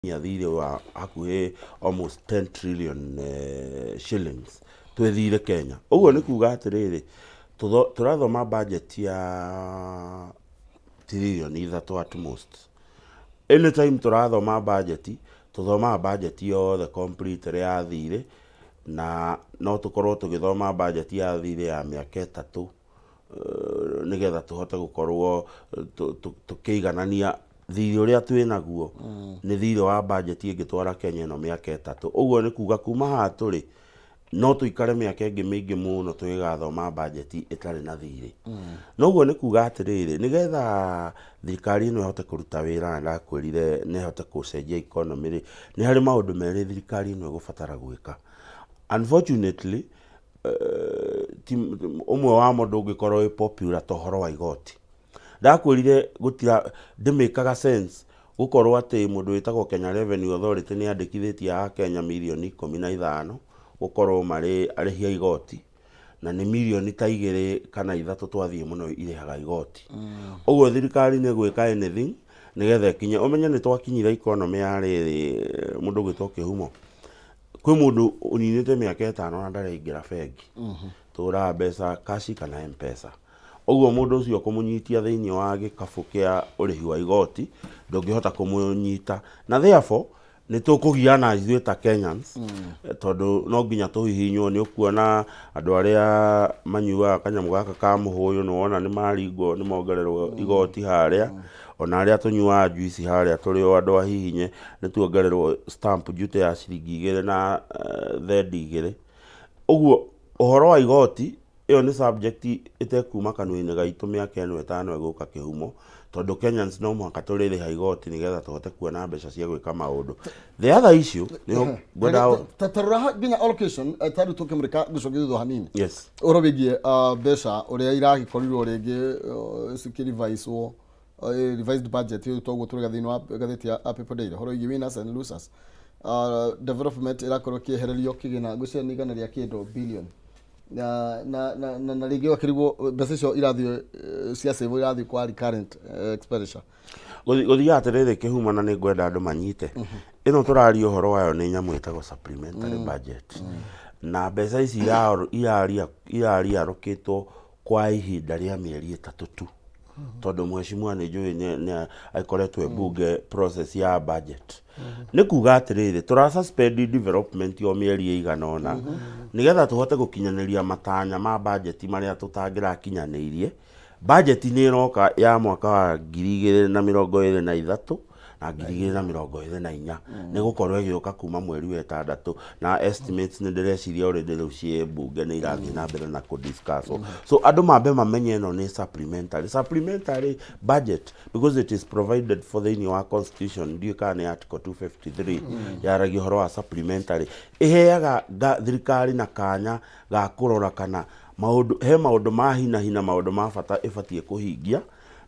Thirĩ wa hakuhĩ almost 10 trillion shillings twĩ thirĩ Kenya. Ũguo nĩ kuga atĩrĩrĩ, tũrathoma budget ya 3 trillion at most. Anytime tũrathoma budget, tũthomaga budget yothe complete ya thirĩ, na no tũkorwo tũgĩthoma budget ya thirĩ ya mĩaka 3, nĩgetha tũhote gũkorwo tũkĩiganania thirĩ ũrĩa twĩ naguo nĩ thirĩ wa budget ĩngĩtwara Kenya ĩno mĩaka 3. Ũguo nĩ kuga kuma haha tũrĩ no tũikare mĩaka ĩngĩ mĩingĩ mũno tũgĩgathoma budget ĩtarĩ na thirĩ. No ũguo nĩ kuga atĩrĩrĩ, nĩgetha thirikari ĩno ĩhote kũruta wĩra, na ndakwĩrire nĩ ĩhote gũcenjia economy rĩ, nĩ harĩ maũndũ merĩ thirikari ĩno ĩgũbatara gwĩka. Unfortunately, ti ũmwe wamo ndũngĩkorwo wĩ popular ta ũhoro wa igoti. Ndakwĩrire gũtira ndĩmĩkaga sense gũkorwo atĩ mũndũ wĩtagwo Kenya Revenue Authority nĩ andĩkithĩtie Akenya mirioni 15 gũkorwo marĩ arĩhi a igoti, na nĩ mirioni ta 2 kana 3 twathiĩ mũno irĩhaga igoti. Ũguo thirikari nĩ gwĩka anything nĩgetha ĩkinye. Ũmenye nĩ twakinyire economy ya rĩrĩ, mũndũ ũgwĩtwo Kĩhumo, kwĩ mũndũ ũninĩte mĩaka 5 na ndaraingĩra bengi, tũgũraga mbeca cash kana M-Pesa. Ũguo mũndũ ũcio kũmũnyitia thĩinĩ wa gĩkabũ kĩa ũrĩhi wa igoti, ndũngĩhota kũmũnyita, na therefore nĩ tũkũgiana ithuĩ ta Kenyans, tondũ no nginya tũhihinywo. Nĩ ũkuona andũ arĩa manyuaga kanyamũ gaka ka mũhũyũ, nĩ wona nĩ maringwo, nĩ mongererwo igoti harĩa. Ona arĩa tũnyuaga juice harĩa, tũrĩ o andũ ahihinye, nĩ tuongererwo stamp duty ya ciringi 2 na thendi 2. Ũguo ũhoro wa igoti, ĩyo nĩ subject ĩtekuma kanua-inĩ gaitũ mĩaka ĩno 5 ĩgũka, Kĩhumo, tondũ Kenyans no mũhaka tũrĩrĩha igoti nĩgetha tũhote kuona mbeca cia gwĩka maũndũ. The other issue nĩho ngwendaga Ta rora nginya allocation, ta rĩu tũkĩmũrĩka ngũcokia thutha hanini. Yes. Ũhoro wĩgiĩ mbeca ũrĩa iragĩkorirwo rĩngĩ cikĩrivaicwo, revised budget ĩyo, toguo tũrĩga thĩinĩ wa ngathĩti ya People Daily, ũhoro wĩgiĩ winners and losers, development ĩrakorwo ĩkĩehererio kĩgĩna ngwĩciria nĩ igana rĩa kĩndũ billion, na rĩngĩ ũgakĩrigwo mbeca icio irathiĩ, cia save irathiĩ kwa recurrent expenditure. Gũthiaga atĩrĩrĩ, Kĩhumo, na nĩ ngwenda andũ manyite ĩno tũraria ũhoro wayo nĩ nyamũ ĩtagwo supplementary budget, na mbeca ici irariarũkĩtwo kwa ihinda rĩa mĩeri 3 tu, tondũ mheshimiwa nĩ njũĩ nĩ akoretwo e bunge process ya budget. Nĩ kuga atĩrĩrĩ, tũra suspend development o mĩeri ĩigana ũna nĩgetha tũhote gũkinyanĩria matanya ma budget marĩa tũtangĩrakinyanĩirie. Budget nĩ ĩroka ya mwaka wa 2023 na 2024, nĩ gũkorwo ĩgĩũka kuma mweri wa ĩtandatũ, na estimates nĩ ndĩreciria already rĩu ciĩ bunge, nĩ irathiĩ na mbere na kũdiscuss. So andũ mambe mamenye ĩno nĩ supplementary budget because it is provided for thĩinĩ wa constitution. Ndiũĩ kana nĩ article 253 yaragia ũhoro wa supplementary, ĩheaga thirikari na kanya ga kũrora kana maũndũ, he maũndũ ma hina hina, maũndũ ma bata ĩbatiĩ kũhingia,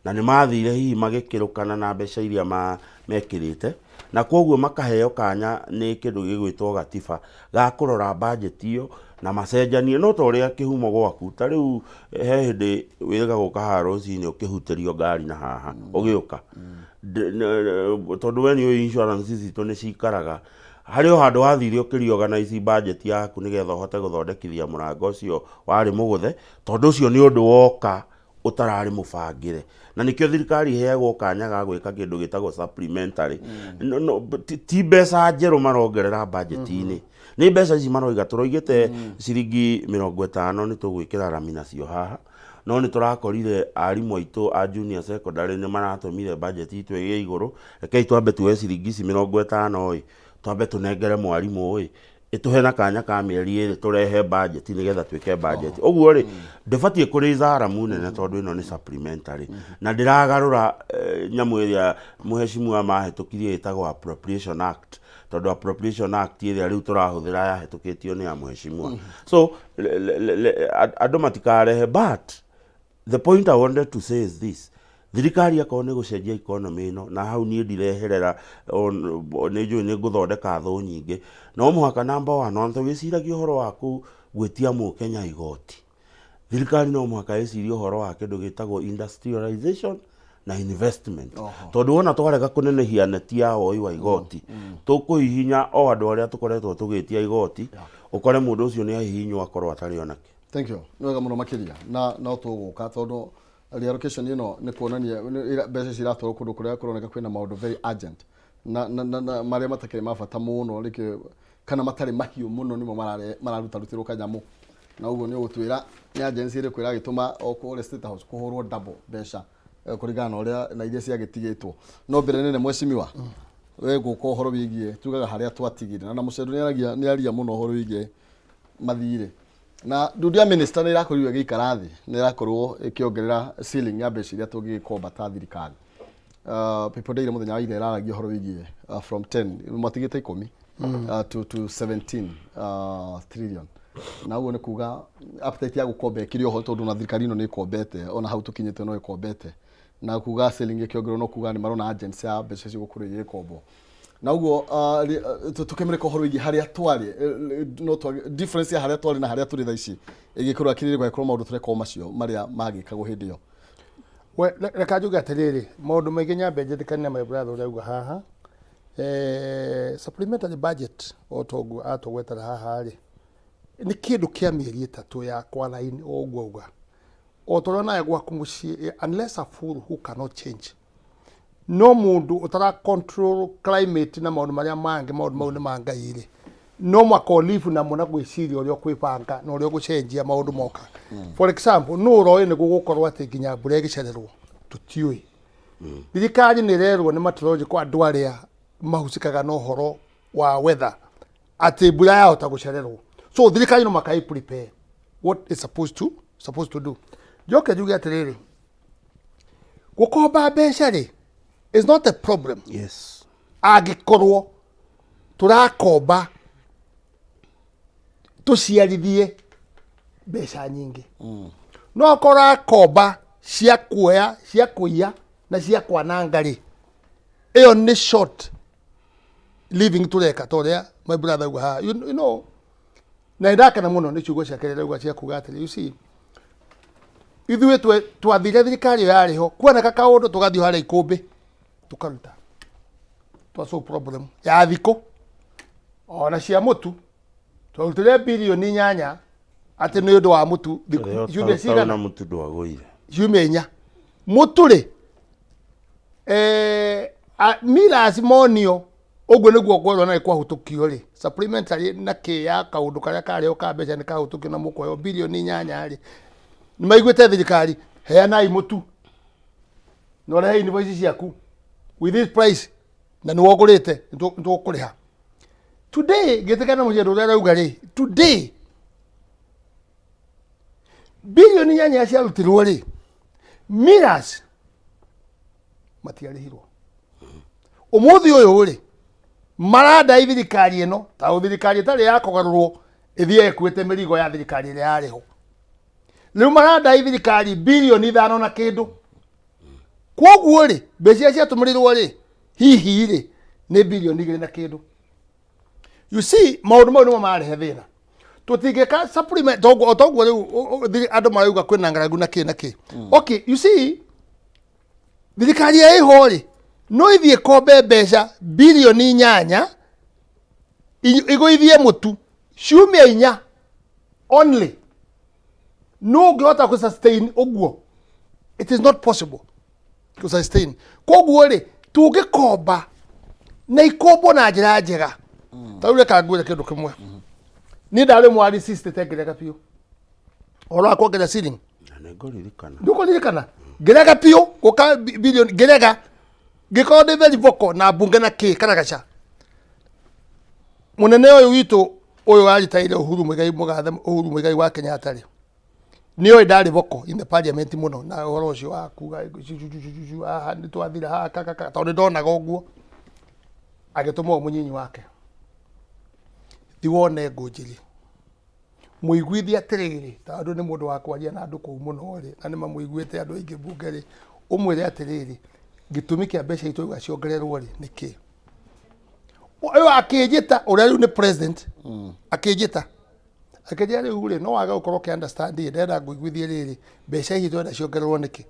na nĩ mathire hihi magĩkĩrũkana na mbeca iria mekĩrĩte, na koguo makaheo kanya nĩ kĩndũ gĩgwĩtwo gatiba ga kũrora budget ĩyo na macenjanie. No ta ũrĩa, Kĩhumo, gwaku ta rĩu he hĩndĩ wĩrĩga gũka haha rũcinĩ ũkĩhutĩrio ngari na haha ũgĩũka, tondũ we nĩ ũĩ insurance citũ nĩ cikaraga harĩ o handũ wathire ũkĩriorganize budget yaku nĩgetha ũhote gũthondekithia mũrango ũcio warĩ mũgũthe, tondũ ũcio nĩ ũndũ woka ũtararĩ mũbangĩre, na nĩkĩo thirikari ĩheagwo kanya ga gwĩka kĩndũ gĩtagwo supplementary. No, ti mbeca njerũ marongerera budget-inĩ, nĩ mbeca ici maroiga tũroigĩte ciringi 50 nĩ tũgwĩkĩra rami nacio haha, no nĩ tũrakorire arimũ aitũ a junior secondary nĩ maratũmire budget itũ ĩgĩe igũrũ. Rekei twambe tuoe ciringi ici 50 ĩ, twambe tũnengere mwarimũ ĩ, ĩtũhe na kanya ka mĩeri 2 tũrehe budget nĩgetha twĩke budget. Ũguo rĩ, ndĩbatiĩ kũrĩiza aramu nene tondũ ĩno nĩ supplementary na ndĩragarũra nyamũ ĩrĩa mũheshimiwa mahĩtũkirie ĩtagwo Appropriation Act, tondũ Appropriation Act ĩrĩa rĩu tũrahũthĩra yahĩtũkĩtio nĩ ya mheshimiwa. So andũ matikarehe, but the point I wanted to say is this: thirikari akorwo nĩ gũcenjia economy ĩno, na hau niĩ ndireherera, nĩ njũĩ nĩ ngũthondeka thũ nyingĩ, no mũhaka number one, ona tũgĩciragia ũhoro wa gwĩtia mũkenya igoti, thirikari no mũhaka ĩcirie ũhoro wa kĩndũ gĩtagwo industrialization. Na investment, tondũ wona twarega kũnenehia neti ya woi wa igoti, tũkũhihinya o andũ arĩa tũkoretwo tũgĩtia igoti, ũkore mũndũ ũcio nĩ ahihinywo akorwo atarĩ onake. Thank you, nĩ wega mũno makĩria. Na no tũgũka tondũ reallocation ĩno nĩ kuonania mbeca ciratwarwo kũndũ kũrĩa kũroneka kwĩna maũndũ very urgent na marĩa matakĩrĩ ma bata mũno rĩngĩ kana matarĩ mahiũ mũno nĩmo mararutarutĩrwo kanyamũ. Na ũguo nĩ ũgũtwĩra nĩ agency ĩrĩkũ ĩragĩtũma o kũrĩa State House kũhũrwo double mbeca kũringana na ũrĩa na iria ciagĩtigĩtwo. No mbere nene, mheshimiwa, we gũka ũhoro wĩgiĩ tugaga harĩa twatigire na Mũcendo nĩaragia, nĩaria mũno ũhoro wĩgiĩ mathirĩ na ndundu ya minister nĩ ĩrakorirwo ĩgĩikara thĩ, nĩ ĩrakorwo ĩkĩongerera ceiling ya mbeca iria tũngĩgĩkomba ta thirikari. People Daily mũthenya wa ira ĩraragia ũhoro wĩgiĩ from 10 matigĩte 10 to 17 trillion, na ũguo nĩ kuga appetite ya gũkomba ĩkĩrĩ oho, tondũ na thirikari ĩno nĩ ĩkombete, ona hau tũkinyĩte no ĩkombete, na kuga ceiling ĩkĩongererwo no kuga nĩ marona urgency ya mbeca icio gũkorwo igĩkombwo. Na ũguo tũkĩmũrĩka ũhoro wĩgiĩ harĩa twarĩ, no difference ya harĩa twarĩ na harĩa tũrĩ thaa ici ĩgĩkorwo akĩrĩrĩ gũgĩkorwo maũndũ tũreka o macio marĩa magĩkagwo hĩndĩ ĩyo. We, reka njuge atĩrĩrĩ, maũndũ maingĩ nyambe njĩtĩkanie na my brother ũrĩa auga haha. Supplementary budget, o ta ũguo atũgwetera haha rĩ, nĩ kĩndũ kĩa mĩeri 3 ya kwa line o ũguo auga. O ta ũrĩa nawe gwaku mũciĩ, unless a fool who cannot change. No mũndũ ũtara control climate na maũndũ marĩa mangĩ, maũndũ mau nĩ ma Ngai rĩ, no mũhaka ũlive namo na gwĩciria ũrĩa ũkwĩbanga na ũrĩa ũgũcenjia maũndũ moka. For example, nũ ũroĩ nĩ gũgũkorwo atĩ nginya mbura ĩgĩcererwo? Tũtiũĩ. Thirikari nĩ ĩrerwo nĩ meteorological, andũ arĩa mahusikaga na ũhoro wa weather, atĩ mbura yahota gũcererwo, so thirikari no mũhaka ĩ prepare what is supposed to do. Njoke njuge atĩrĩrĩ, gũkomba mbeca rĩ is not a problem angĩkorwo tũrakomba tũciarithie mbeca nyingĩ. No okorwo ũrakomba cia kuoya, cia kũiya na cia kwananga rĩ, ĩyo nĩ short living tũreka, ta ũrĩa my brother auga haha. Na nĩndakena mũno nĩ ciugo ciake rĩrĩa auga cia kuga atĩrĩ, you see, ithuĩ twathire thirikari ĩyo yarĩ ho, kuoneka kaũndũ tũgathiĩ harĩa ikũmbĩ tũkaruta twa solve problem ya thikũ ona cia mũtu. Twarutire birioni 8 atĩ nĩ ũndũ wa mũtu thikũ ciumia cigana? Na mũtu ndwagũire. Ciumia 4 mũtu rĩ, millers monio ũguo nĩguo ngwerwo na kwahũtũkio rĩ supplementary na kĩ ya kaũndũ karĩa karĩ ho ka mbeca nĩ kahũtũkio na mũkũheo birioni 8 rĩ, nĩ maiguĩte thirikari heanai mũtu na ũrehe invoice ciaku with this price na nĩ wogũrĩte, nĩ tũkũrĩha today. Ngĩtĩkana na mũciĩ ũrĩa arauga rĩ, today birioni 8 ciarutirwo rĩ, millers matiarĩhirwo. Ũmũthĩ ũyũ rĩ, marandai thirikari ĩno ta thirikari ĩtarĩ ya kũgarũrwo ĩthiĩ ĩkuĩte mĩrigo ya thirikari ĩrĩa yarĩ ho. Rĩu marandai thirikari birioni 5 na kĩndũ. Koguo rĩ, mbeca iria ciatũmĩrirwo rĩ, hihi rĩ, nĩ birioni 2 na kĩndũ. You see, maũndũ mau nĩmo marehe thĩna. Tũtingĩka supplement toguo o toguo rĩu andũ marauga kwĩna ng'aragu na kĩ na kĩ. Okay, you see, thirikari ya ĩho rĩ, no ithiĩ kombe mbeca birioni 8 igũithie mũtu ciumia 4 only. No ũngĩhota kũ sustain ũguo? It is not possible to sustain. Koguo rĩ, tũngĩkomba na ikombwo na njĩra njega. Ta rĩu reka ngwĩre kĩndũ kĩmwe, niĩ ndarĩ mwari sistĩte ngĩrega biũ ũhoro wa kuongerera ceiling. Na nĩ ngũririkana. Ndũkũririkana ngĩrega biũ gũka bilioni, ngĩrega ngĩkorwo ndĩ very vocal na mbunge na kĩ karagaca. Mũnene ũyũ witũ ũyũ waritaire Uhuru Muigai, mũgathe Uhuru Muigai wa Kenyatta rĩ, nĩ oĩ ndarĩ vocal in the parliament mũno na ũhoro ũcio wa kuga haha nĩ twathira haha kaka, tondũ nĩ ndonaga ũguo. Agĩtũma ũyũ mũnyinyi wake, thi wone Ngũnjiri, mũiguithie atĩrĩrĩ, tondũ nĩ mũndũ wa kwaria na andũ kũu mũno rĩ, na nĩ mamũiguĩte andũ aingĩ mbunge rĩ, ũmwĩre atĩrĩrĩ, gĩtũmi kĩa mbeca itũ iga ciongererwo rĩ nĩ kĩ. Ũyũ akĩnjĩta, ũrĩa rĩu nĩ president, akĩnjĩta akĩnjĩra, rĩu rĩ, no wage gũkorwo ũkĩ understand ĩ, ndĩrenda ngũiguithie rĩrĩ, mbeca ici tũrenda ciongererwo nĩkĩ.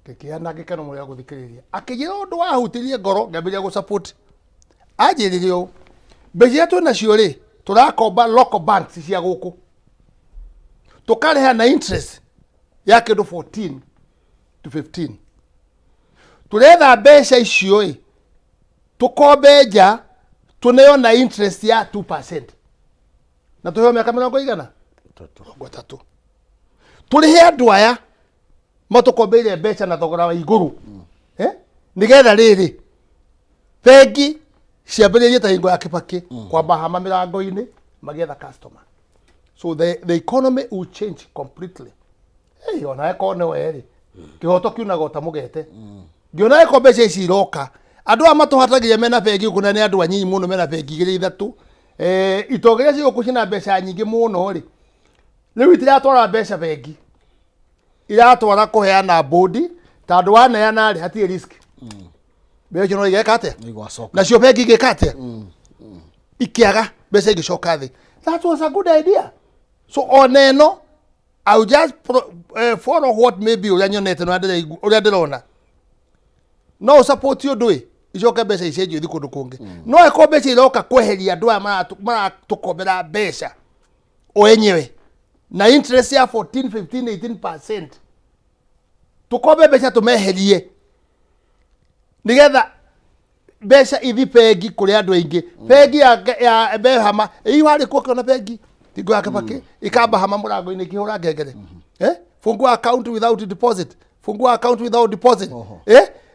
Ngĩkĩgĩa na gĩkeno mũno gĩa gũthikĩrĩria. Akĩnjĩra ũndũ wahutirie ngoro ngĩambĩrĩria gũ support. Anjĩrire ũũ, mbeca iria twĩ nacio rĩ, tũrakomba local banks cia gũkũ. Tũkarĩha na interest ya kĩndũ 14 to 15. Tũretha mbeca icio ĩ, tũkombe nja tũneo na interest ya 2%. Na tũheo mĩaka mĩrongo igana? 30. Tũrĩhe andũ aya matũkombeire mbeca na thogora wa igũrũ. Eh? Nĩgetha rĩrĩ bengi ciambĩrĩrie ta hingo ya Kibaki kwamba hama mĩrango-inĩ magĩetha customer. So the economy will change completely. Hey, ona eko nĩwe rĩ kĩhoto kiunaga ota mũgete. Ngĩona eko mbeca ici iroka andũ aya matũhatagĩria mena bengi gũkũ na nĩ andũ anyinyi mũno mena bengi igĩrĩ ithatũ. Itonga iria ciĩ gũkũ ciĩna mbeca nyingĩ mũno rĩ, rĩu itiratwara mbeca bengi, iratwara kũheana bũndi tondũ waneana rĩ hatirĩ risk. Mbeca icio no igeka atĩa? Nĩigwacoka. Nacio bengi igĩka atĩa? Ikĩaga mbeca igĩcoka thĩ. That was a good idea. So ona ĩno I will just follow what maybe ũrĩa nyonete na ũrĩa ndĩrona. No ũsupport ũndũ ĩ icoke mbeca icenjio ithi kũndũ kũngĩ. No ĩkorwo mbeca iroka kweheria andũ aya maratũkombera mbeca o enyewe na interest ya 14 15 18%, tũkombe mbeca tũmeherie nĩgetha mbeca ithi bengi kũrĩ andũ aingĩ. Bengi ya behama ĩi warĩ kuo kĩona bengi tingo ya Kibaki ikamba hama mũrango-inĩ ikĩhũra ngengere, fungua account without deposit, fungua account without deposit.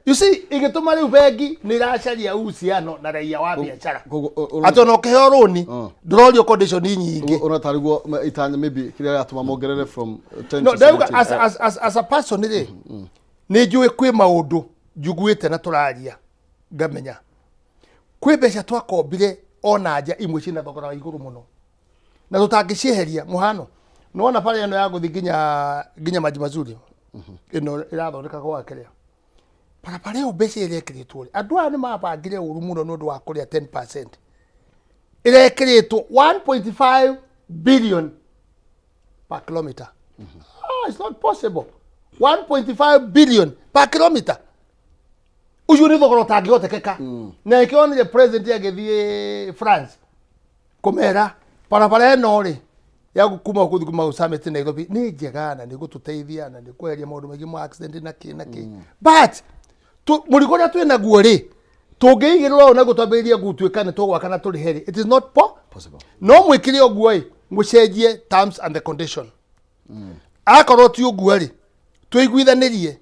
You see, igĩtũma rĩu bengi nĩ iracaria uhusiano na raia wa biacara Koguo, atĩ ona ũkĩheo rũni ndũrorio condition nyingĩ. Ona tariguo itanya maybe kĩrĩa yatũma mongerere from 10 No to ndauga 17. as a person rĩ, nĩ njũĩ kwĩ maũndũ njiguĩte na tũraria ngamenya kwĩ mbeca twakombire ona nja imwe ciĩna thogora wa igũrũ mũno na tũtangĩcieheria. Mũhano nĩwona bara ĩno ya gũthiĩ nginya Maji Mazuri ĩno ĩrathondeka gwa kĩrĩa barabara ĩyo, mbeca ĩrĩa ĩkĩrĩtwo rĩ, andũ aya nĩ mabangire ũru mũno nĩ ũndũ wa kũrĩa 10%. Ĩrekĩrĩtwo 1.5 billion per kilometer. Ah, it's not possible. 1.5 billion per kilometer, ũcio nĩ thogora ũtangĩhotekeka. Na ĩkĩonire president agĩthiĩ France kũmera barabara ĩno rĩ ya kuma gũthiĩ kuma Summit Nairobi nĩ njega na nĩ gũtũteithia na nĩ kweheria maũndũ maingĩ ma accident na kĩ na kĩ, but mũrigo ũrĩa twĩ naguo rĩ, tũngĩigĩrĩra ũũ naguo twambĩrĩrie gũtuĩka nĩ tũgwaka na tũrĩhe rĩ, it is not possible. No mwĩkire ũguo ĩ, mũcenjie terms and the condition. Akorwo ti ũguo rĩ, tũiguithanĩrie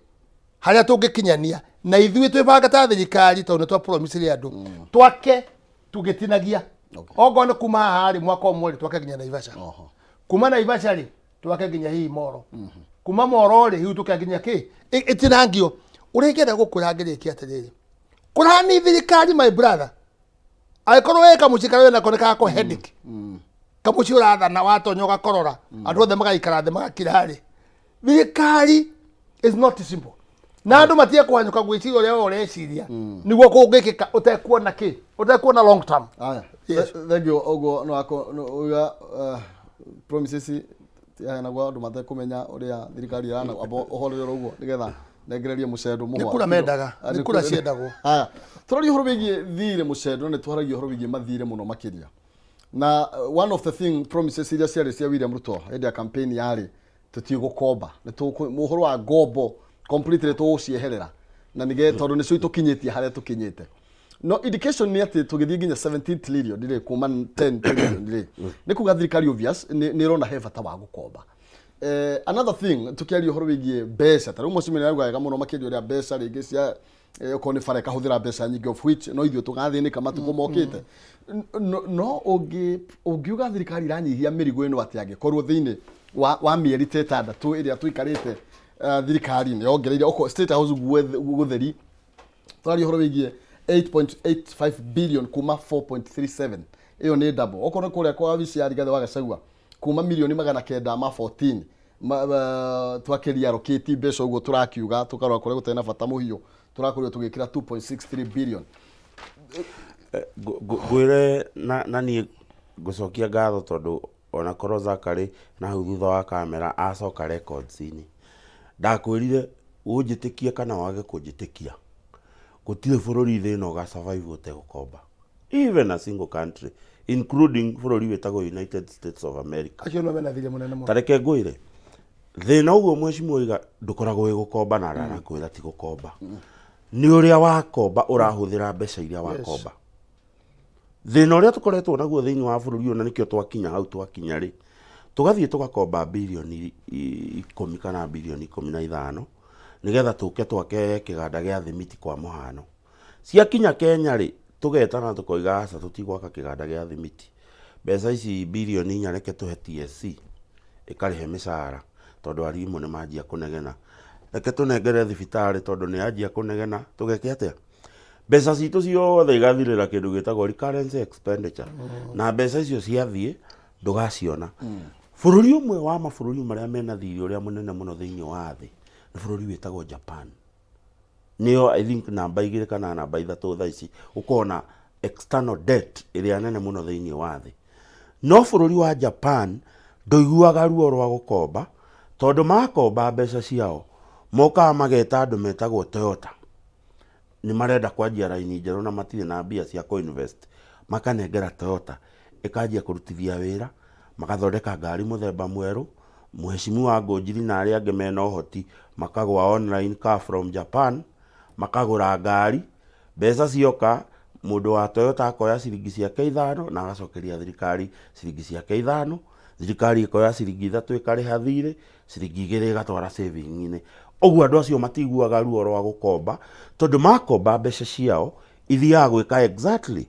harĩa tũngĩkinyania na ithuĩ twĩbanga ta thirikari, tondũ nĩ twa promise andũ twake tũgĩtinagia. Ongorwo nĩ kuma haha rĩ, mwaka ũmwe rĩ, twake nginya Naivasha. Kuma Naivasha rĩ, twake nginya hihi Moro. Kuma Moro rĩ, hihi tũke nginya kĩ ĩtinangio. Ũrĩa ingĩenda gũkwĩra ngĩrĩkia atĩrĩrĩ, kũrani thirikari, my brother, angĩkorwo wĩ kamũciĩ karĩa wĩnako nĩ gakũ headache, kamũciĩ ũrathana watonya ũgakorora andũ othe magaikara thĩ magakira rĩ, thirikari is not simple na andũ matige kũhanyũka gwĩciria ũrĩa we ũreciria nĩguo kũngĩkĩka ũtekuona kĩ, ũtekuona long term. Aya. Yes. Thank you. Ũguo no ako no uga promises yaheanagwo andũ matekũmenya ũrĩa thirikari ĩrana amba ũhorere ũguo nĩgetha nengererie mũcendo mũhwa. Nĩ kura mendaga, Ah, nĩ kura ciendagwo. Haya, tũraria ũhoro wĩgiĩ thirĩ mũcendo na nĩ twaragia ũhoro wĩgiĩ mathirĩ mũno makĩria na one of the thing promises iria ciarĩ cia William Ruto hĩndĩ ya campaign yarĩ tũtigũkomba, nĩ ũhoro wa ngombo completely tũgũcieherera na nĩge tondũ nĩcio itũkinyĩtie harĩa tũkinyĩte. No indication nĩ atĩ tũgĩthiĩ nginya 17 trillion rĩ, kuma 10 trillion rĩ, nĩ kuga thirikari obvious nĩ ĩrona he bata wa gũkomba. Another thing, tukiaria ũhoro wĩgiĩ mbeca, ta rĩu mũcimĩ nĩ arauga wega mũno makĩria ũrĩa mbeca rĩngĩ cia okorwo nĩ bara ĩkahũthĩra mbeca nyingĩ, of which no ithuĩ tũgathĩnĩka matukũ mokĩte. No ũngiuga thirikari iranyihia mĩrigo ĩno atĩ angĩkorwo thĩinĩ wa mĩeri ta 6 ĩrĩa tũikarĩte, thirikari nĩ yongereire okorwo State House gũtheri, tũraria ũhoro wĩgiĩ 8.85 billion kuma 4.37, ĩyo nĩ double. Okorwo nĩ kũrĩa kwa wabici ya Rigathĩ wa Gachagua, kuma mirioni 914 twakĩria allocate mbeca ũguo tũrakiuga tũkarora kũrĩa gũtarĩ na bata mũhiũ, tũrakorirwo tũgĩkĩra 2.63 billion. Ngwĩre na niĩ ngũcokia ngatho tondũ ona korwo Zachary na hau thutha wa kamera acoka records-inĩ, ndakwĩrire Ũnjĩtĩkie kana wage kũnjĩtĩkia, gũtirĩ bũrũri thĩ ĩno ũga survive ũtegũkomba. Even a single country, including bũrũri wĩtagwo United States of America. Acio no mena thirĩ mũnene mũno. Ta reke ngwĩre, thĩna ũguo mheshimiwa oiga ndũkoragwo wĩ gũkomba na ndanakwĩra ti gũkomba. Nĩ ũrĩa wakomba ũrahũthĩra mbeca iria wakomba. Thĩna ũrĩa tũkoretwo naguo thĩinĩ wa bũrũri ũyũ na nĩkĩo twakinya hau twakinya rĩ, tũgathiĩ tũgakomba birioni 10 kana birioni 15 nĩgetha tũke twake kĩganda gĩa thimiti kwa mũhano. Ciakinya Kenya rĩ, tũgetana tũkoiga aca tũtigwaka kĩganda gĩa thimiti. Mbeca ici birioni 4 reke tũhe TSC ĩkarĩhe mĩcara tondũ arimũ nĩ manjia kũnegena. Reke tũnengere thibitarĩ tondũ nĩ yanjia kũnegena, tũgeke atĩa? Mbeca citũ ciothe igathirĩra kĩndũ gĩtagwo recurrent expenditure. Na mbeca icio ciathiĩ ndũgaciona. Bũrũri ũmwe wa mabũrũri marĩa mena thirĩ ũrĩa mũnene mũno thĩinĩ wa thĩ nĩ bũrũri wĩtagwo Japan. Nĩyo I think namba 2 kana namba 3 thaa ici ũkona external debt ĩrĩa nene mũno thĩinĩ wa thĩ. No bũrũri wa Japan ndũiguaga ruo rwa gũkomba tondũ makomba mbeca ciao mokaga mageta andũ metagwo Toyota. Nĩ marenda kwanjia raini njerũ na matirĩ na mbia cia kũ invest, makanengera Toyota ĩkanjia kũrutithia wĩra, magathondeka ngari mũthemba mwerũ, Mheshimiwa Ngũnjiri na arĩa angĩ mena ũhoti makagũa online car from Japan, makagũra ngari, mbeca cioka mũndũ wa Toyota akoya ciringi ciake 5 na agacokeria thirikari ciringi ciake 5, thirikari ĩkoya ciringi 3 ĩkarĩha thirĩ, ciringi 2 ĩgatwara saving-inĩ. Ũguo andũ acio matiguaga ruo rwa gũkomba, tondũ makomba mbeca ciao ithiaga gwĩka exactly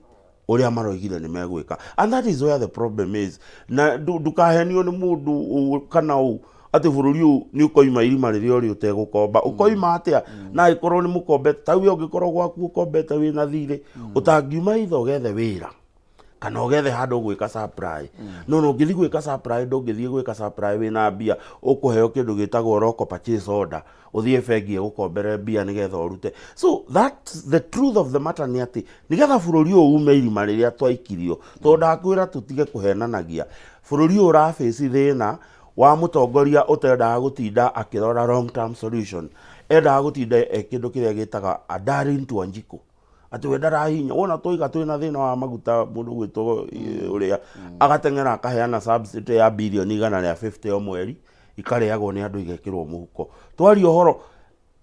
ũrĩa maroigire nĩ megwĩka. And that is where the problem is. Na ndũkahenio nĩ mũndũ kana ũ atĩ bũrũri ũyũ nĩ ũkoima irima rĩrĩa ũrĩ ũtegũkomba. Ũkoima atĩa? Na angĩkorwo nĩ mũkombe, ta we ũngĩkorwo gwaku ũkombete wĩna thirĩ, ũtangiuma itha ũgethe wĩra kana ũgethe handũ ũgwĩka supply. No no ũngĩthiĩ gwĩka supply, ndũngĩthiĩ gwĩka supply wĩna mbia, ũkũheo kĩndũ gĩtagwo local purchase order, ũthiĩ bengi ĩgũkombere mbia nĩgetha ũrute. So that's the truth of the matter, nĩ atĩ nĩgetha bũrũri ũyũ ume irima rĩrĩa twaikirio, tondũ ndakwĩra tũtige kũhenanagia, bũrũri ũyũ ũrabaci thĩna wa mũtongoria ũtendaga gũtinda akĩrora long term solution, endaga gũtinda e kĩndũ kĩrĩa gĩtaga a darling to Wanjikũ, atĩ we ndarahinya wona twaiga twĩna thĩna wa maguta, mũndũ gwĩtwo ũrĩa agateng'era akaheana subsidy ya birioni 150 o mweri ikarĩagwo nĩ andũ igekĩrwo mũhuko. Twaria ũhoro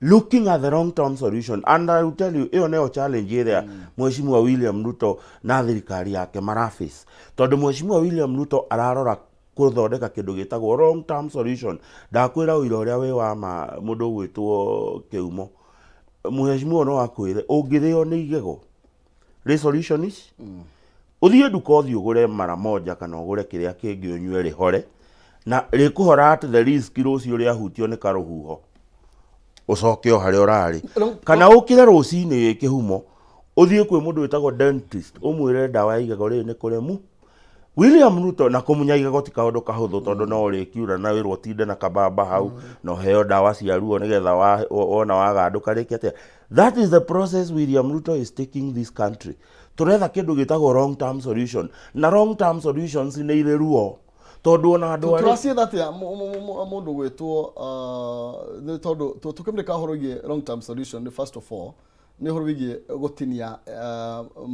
looking at the long term solution, and I will tell you ĩyo nĩyo challenge ĩrĩa Mheshimiwa William Ruto na thirikari yake maraface, tondũ Mheshimiwa William Ruto ararora kũthondeka kĩndũ gĩtagwo long term solution. Ndakwĩra ũira ũrĩa wĩ wa ma, mũndũ ũgwĩtwo Kĩumo, Mheshimiwa no akwĩre ũngĩrĩo nĩ igego rĩ solution ici ũthiĩ nduka, ũthiĩ ũgũre mara moja kana ũgũre kĩrĩa kĩngĩ ũnyue rĩhore, na rĩkũhora at the risk rũciũ rĩahutio nĩ karũhuho ũcoke o harĩa ũrarĩ. Kana ũkĩre rũcinĩ wĩ kĩhumo ũthiĩ kwĩ mũndũ wĩtagwo dentist ũmwĩre ndawa ya igego rĩrĩ nĩ kũremu. William Ruto na kũmunya igego ti kaũndũ kahũthũ, tondũ no ũrĩkiura na wĩrwo ũtinde na kabamba hau na ũheo ndawa cia ruo nĩgetha wona wagandũka rĩke atĩa. That is the process William Ruto is taking this country. Tũretha kĩndũ gĩtagwo long term solution, na long term solutions nĩ irĩ ruo, tondũ ona andũ arĩa Tũracietha atĩa mũndũ gwĩtwo nĩ tondũ tũkĩmũrĩka ũhoro wĩgiĩ long term solution, first of all nĩ ũhoro wĩgiĩ gũtinia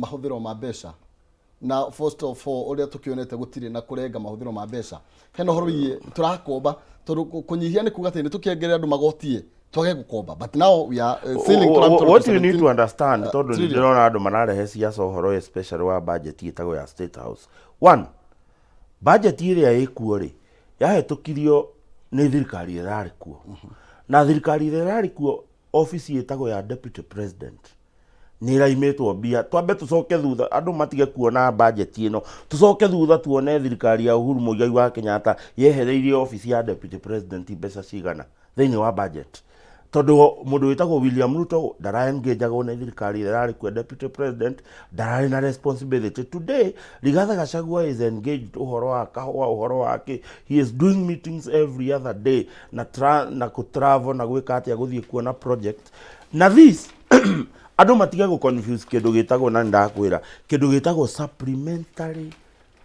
mahũthĩro ma mbeca, na first of all ũrĩa tũkĩonete gũtirĩ na kũrenga mahũthĩro ma mbeca, hena ũhoro wĩgiĩ tũrakomba, tondũ kũnyihia nĩ kuga atĩ nĩ tũkĩongerera andũ magotie twage gũkomba, but now we are ceiling What you need to understand, tondũ nĩ trillion. Ndĩrona andũ mararehe ciaca ũhoro especially wa budget ĩtagwo ya State House. One, budget ĩrĩa ĩkuo rĩ, yahetũkirio nĩ thirikari ĩrĩa ĩrarĩ kuo, na thirikari ĩrĩa ĩrarĩ kuo, obici ĩtagwo ya deputy president nĩ ĩraimĩtwo mbia. Twambe tũcoke thutha, andũ matige kuona budget ĩno, tũcoke thutha tuone thirikari ya Uhuru Muigai wa Kenyatta yehereirie obici ya deputy president mbeca cigana thĩinĩ wa budget, tondũ mũndũ wĩtagwo William Ruto ndaraengĩnjagwo nĩ thirikari ĩrĩa ĩrarĩ kuo. Deputy president ndararĩ na responsibility. Today Rigathi Gachagua is engaged ũhoro wa kahũa, ũhoro wa kĩ, he is doing meetings every other day na kũ travel na gwĩka atĩa, gũthiĩ kuona project. Na this andũ matige gũ confuse kĩndũ gĩtagwo, na nĩndakwĩra kĩndũ gĩtagwo supplementary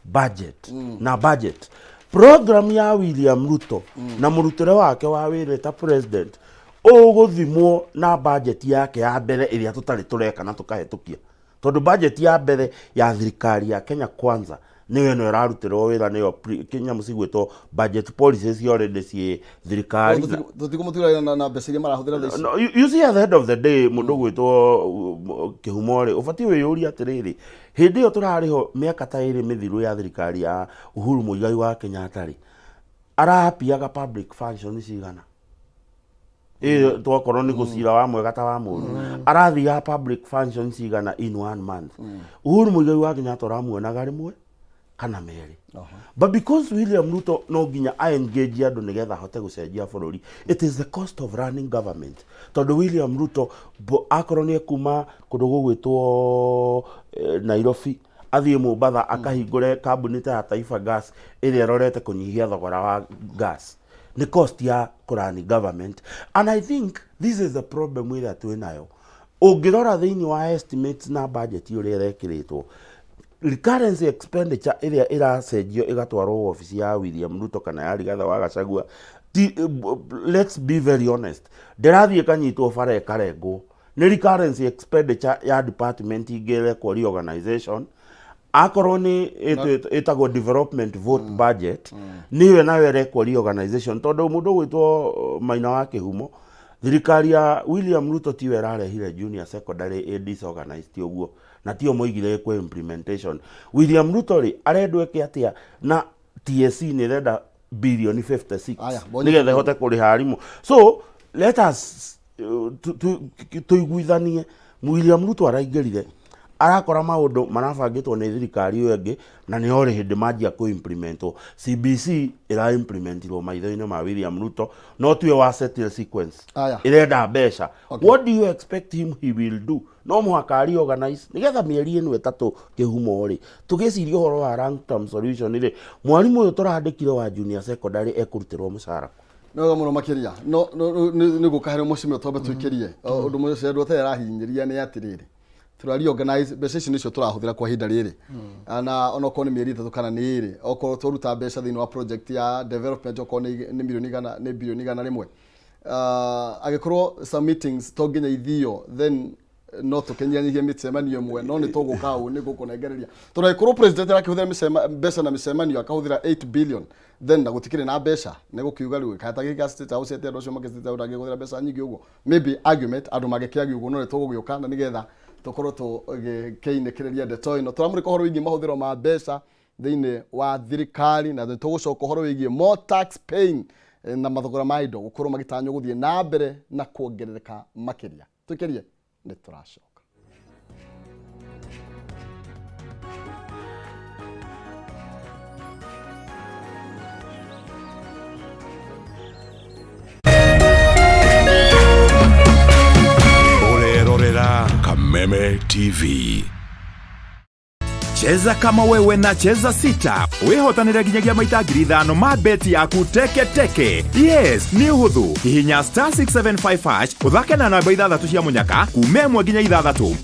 budget na budget program ya William Ruto na mũrutĩre wake wa wĩra ta president. Ũgũthimwo na budget yake ya mbere ĩrĩa tũtarĩ tũreka na tũkahĩtũkia, tondũ budget ya mbere ya thirikari ya Kenya Kwanza nĩyo ĩno ĩrarutĩrwo wĩra, nĩyo nyamũ cigwĩtwo budget policies already ciĩ thirikari. Tũtikũmũtura na mbeca iria marahũthĩra thaa ici. No, you see, at the end of the day, mũndũ gwĩtwo Kĩhumo rĩ, ũbatiĩ wĩyũrie atĩrĩrĩ, hĩndĩ ĩyo tũrarĩho mĩaka ta 2 mĩthiru ya thirikari ya Uhuru Muigai wa Kenyatta rĩ, arapiaga public function cigana? Ĩ twakorwo nĩ gũcira wa mwega ta wa mũru, arathiaga public function cigana in one month? Uhuru Muigai wa Kenyatta ũramuonaga rĩmwe kana merĩ, but because William Ruto no nginya a engage andũ nĩgetha ahote gũcenjia bũrũri, it is the cost of running government, tondũ William Ruto akorwo nĩ ekuma kũndũ gũgwĩtwo Nairobi athiĩ Mombatha akahingũre kambuni ta ya Taifa Gas ĩrĩa ĩrorete kũnyihia thogora wa gas, nĩ cost ya kũrani government. And I think this is the problem ĩrĩa twĩ nayo. Ũngĩrora thĩinĩ wa estimates na budget ũrĩa ĩrekĩrĩtwo, recurrent expenditure ĩrĩa ĩracenjio ĩgatwarwo wabici ya William Ruto kana ya Rigathi wa Gachagua, let's be very honest, ndĩrathiĩ ĩkanyitwo bara ĩkarengwo. Nĩ recurrent expenditure ya department ingĩ ĩrekwo reorganization, akorwo nĩ ĩtagwo development vote budget, nĩyo nayo ĩrekwo reorganization, tondũ mũndũ ũgwĩtwo Maina wa Kĩhumo, thirikari ya William Ruto tiyo ĩrarehire junior secondary ĩ disorganized ũguo, na tio moigire ĩkwo implementation. William Ruto rĩ, arendwo ĩke atĩa na TSC nĩ ĩrenda birioni 56 Aya, bonye. nĩgetha ĩhote kũrĩha arimũ? So let us tũiguithanie, William Ruto araingĩrire arakora maũndũ marabangĩtwo nĩ thirikari ĩyo ĩngĩ, na nĩ orĩ hĩndĩ manjia kũ-implementwo. CBC ĩra-implementirwo maitho-inĩ ma William Ruto, no tiwe wa settle sequence. Aya. Ĩrenda mbeca. What do you expect him he will do? No mũhaka reorganize nĩgetha mĩeri ĩno 3 Kĩhumo rĩ, tũgĩciria ũhoro wa long term solution rĩ, mwarimũ ũyũ tũrandĩkire wa junior secondary ekũrutĩrwo mũcara? Nĩ wega mũno makĩria. No nĩ gũka harĩ mũcimio twambe twĩkĩrie ũndũ mũcio andũ atarĩ arahinyĩria nĩ atĩrĩrĩ, tũra reorganize mbeca ici nĩcio tũrahũthĩra kwa ihinda rĩrĩ, na onokorwo nĩ mĩeri 3 kana nĩ 2, okorwo twaruta mbeca thĩinĩ wa project ya development, okorwo nĩ mirioni 100, nĩ birioni 101, angĩkorwo some meetings to nginya ithio, then no tũkĩnyihanyihie mĩcemanio ĩmwe, no nĩ tũgũka hau nĩ gũkũnengereria, tondũ angĩkorwo president arakĩhũthĩra mbeca na mĩcemanio akahũthĩra 8 billion, then na gũtikĩrĩ na mbeca, nĩ gũkiuga rĩu kata gĩka State House atĩ andũ acio makĩ State House ndangĩhũthĩra mbeca nyingĩ ũguo. Maybe argument andũ mangĩkĩagia ũguo, no nĩ tũgũgĩũka na nĩgetha tũkorwo tũgĩkĩinĩkĩrĩria ndeto ĩno. Tũramũrĩka ũhoro wĩgiĩ mahũthĩro ma mbeca thĩinĩ wa thirikari, na nĩ tũgũcoka ũhoro wĩgiĩ more tax paying na mathogora ma indo gũkorwo magĩtanywo gũthiĩ na mbere na kuongerereka makĩria. Tũikĩrie, nĩ tũracoka. Ũrerorera Kameme TV. Cheza kama wewe na Cheza Sita wĩhotanĩre nginyagia maita 5,000 ma beti yaku teke teke. Yes, nĩ ũhũthũ. Hihinya star 675 hash, ũthake na namba 6 cia mũnyaka kuma 1 nginya 6.